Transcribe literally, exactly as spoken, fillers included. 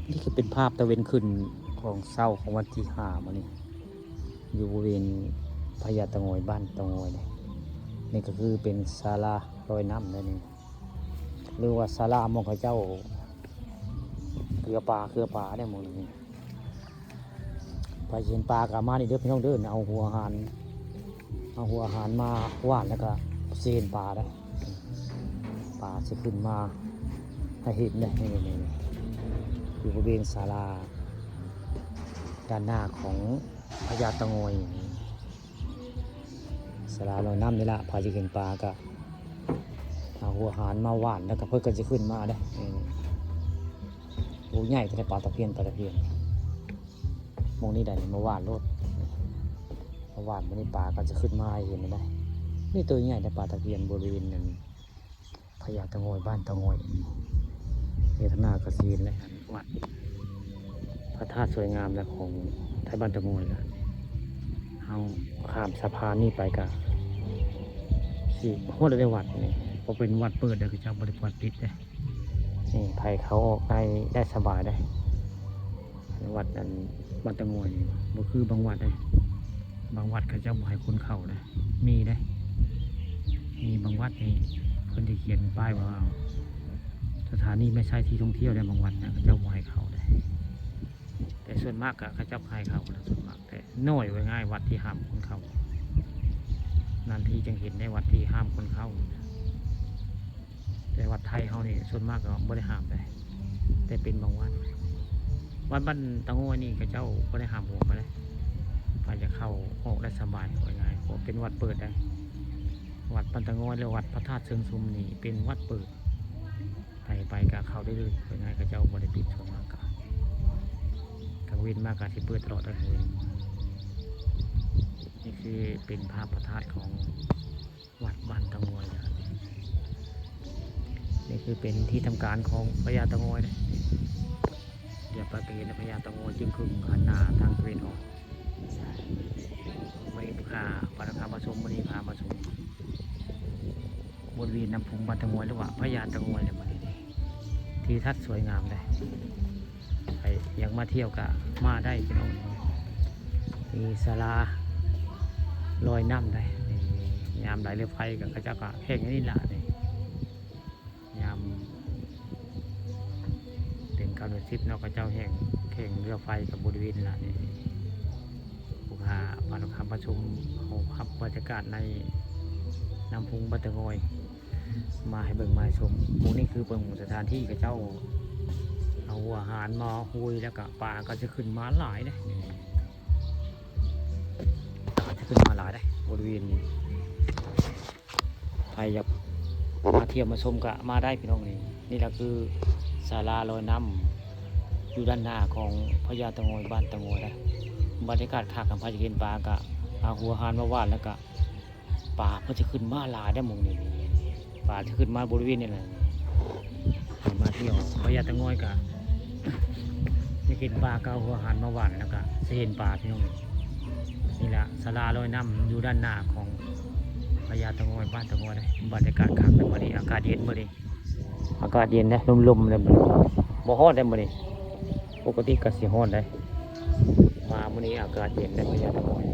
นี่คือเป็นภาพตะเวนขึ้นของเช้าของวันที่ห้ามื้อนี้ อยู่บริเวณพญาเต่างอย บ้านเต่างอยเนี่ย นี่ก็คือเป็นศาลาลอยน้ำนั่นเอง หรือว่าศาลาหม่องเขาเจ้าเกลือปลา เกลือปลาเนี่ยหม่องนี้ ไปเห็นปลาก็มานี่เด้อพี่น้องเด้อ เอาหัวหาร เอาหัวหารมาหว่านแล้วก็สิเห็นปลาได้ ปลาสิขึ้นมาให้เห็นได้ นี่ๆๆ อยู่บริเวณศาลาด้านหน้าของพญาเต่างอยนี่ ศาลาลอยน้ำนี่ละ ไผสิเห็นปลาก็เอาหัวหารมาหว่านแล้วก็เพิ่นก็สิขึ้นมาได้ นี่ๆ โอ้ ใหญ่แท้ ปลาตะเพียน ปลาตะเพียน หม่องนี้ได้นี่ มาหว่านโลด มาหว่านมื้อนี้ปลาก็จะขึ้นมาให้เห็นได้ นี่ตัวใหญ่แท้ ปลาตะเพียน บริเวณนั้น พญาเต่างอย บ้านเต่างอย นี่ทางหน้าก็สิเห็นเลย วัดพระธาตุสวยงามแล้วของไทยบ้านเต่างอยแล้ว เฮาข้ามสะพานนี้ไปก็สิฮอดแล้ววัดนี่ เพราะเป็นวัดเปิดเด้อ เขาเจ้าบ่ได้เปิดปิดเด้ นี่ไผเข้าออกได้ ได้สบายเด้ วัดอัน วัดเต่างอยนี่ บ่คือบางวัดเด้ บางวัดเขาเจ้าบ่ให้คนเข้าเด้ มีเด้ มีบางวัดนี่เพิ่นสิเขียนป้ายว่า สถานที่ไม่ใช่ที่ท่องเที่ยวเด้ บางวัดนะ เขาเจ้าบ่ให้เข้าเด้ แต่ส่วนมากก็เขาเจ้าให้เข้านะ ส่วนมาก แต่น้อย ว่าง่าย วัดที่ห้ามคนเข้า นานทีจึงเห็นได้วัดที่ห้ามคนเข้า แต่วัดไทยเฮานี่ส่วนมากก็บ่ได้ห้ามเด้ แต่เป็นบางวัด วัดบ้านเต่างอยนี่เขาเจ้าบ่ได้ห้ามออกมาเด้ ไผจะเข้าออกได้สบาย ว่าง่าย เพราะเป็นวัดเปิดเด้ วัดบ้านเต่างอย และวัดพระธาตุเชิงชุมนี่เป็นวัดเปิด ไผไปก็เข้าได้เลย ว่าง่าย เขาเจ้าบ่ได้ปิด ส่วนมากก็กลางเว็นมาก็สิเปิดตลอดกลางเว็น นี่คือเป็นภาพพระธาตุของวัดบ้านเต่างอยนะครับ นี่คือเป็นที่ทำการของพญาเต่างอยนะ เดี๋ยวไปก็เห็นพญาเต่างอยจึงครึงหันหน้าทางตะเวนออก มื้อนี้พา พา พามาชม มื้อนี้พามาชม บริเวณน้ำพุงบ้านเต่างอย หรือว่าพญาเต่างอยเลย มื้อนี้นี่ ทิวทัศน์สวยงามเลย ใครอยากมาเที่ยวก็มาได้พี่น้อง มีศาลาลอยน้ำได้ นี่ ยามไหลเรือไฟก็เขาเจ้าก็แข่งอันนี้ล่ะนี่ ยามเดือนเก้าเดือนสิบเนาะ เขาเจ้าแข่ง แข่งเรือไฟกับบริเวณล่ะนี่ ผู้พา พาลูกค้ามาชม เอาภาพบรรยากาศในน้ำพุงบ้านเต่างอย มาให้เบิ่งมาให้ชม หมู่นี้คือเบิ่งสถานที่เขาเจ้าเอาหัวหารมาหุย แล้วก็ปลาก็จะขึ้นมาหลายเด้ นี่ ปลาจะขึ้นมาหลายเด้ บริเวณนี้ ใครอยากมาเที่ยวมาชมก็มาได้พี่น้องนี่ นี่แหละคือศาลาลอยน้ำอยู่ด้านหน้าของพญาเต่างอย บ้านเต่างอยนะ บรรยากาศคัก คันไผอยากเห็นปลาก็เอาหัวหารมาหว่าน แล้วก็ปลาเพิ่นจะขึ้นมาหลายได้หม่องนี้ ปลาจะขึ้นมาบริเวณนี้แหละ มาเที่ยวพญาเต่างอยก็จะเห็นปลาก็เอาหัวหารมาหว่าน แล้วก็จะเห็นปลาพี่น้อง นี่แหละศาลาลอยน้ำอยู่ด้านหน้าของพญาเต่างอย บ้านเต่างอยนะ บรรยากาศคักเลย มื้อนี้อากาศเย็นมื้อนี้ อากาศเย็นนะ ลมๆเลยมื้อนี้ บ่ฮ้อนได้มื้อนี้ ปกติก็สิฮ้อนได้ มามื้อนี้อากาศเย็นได้พญาเต่างอย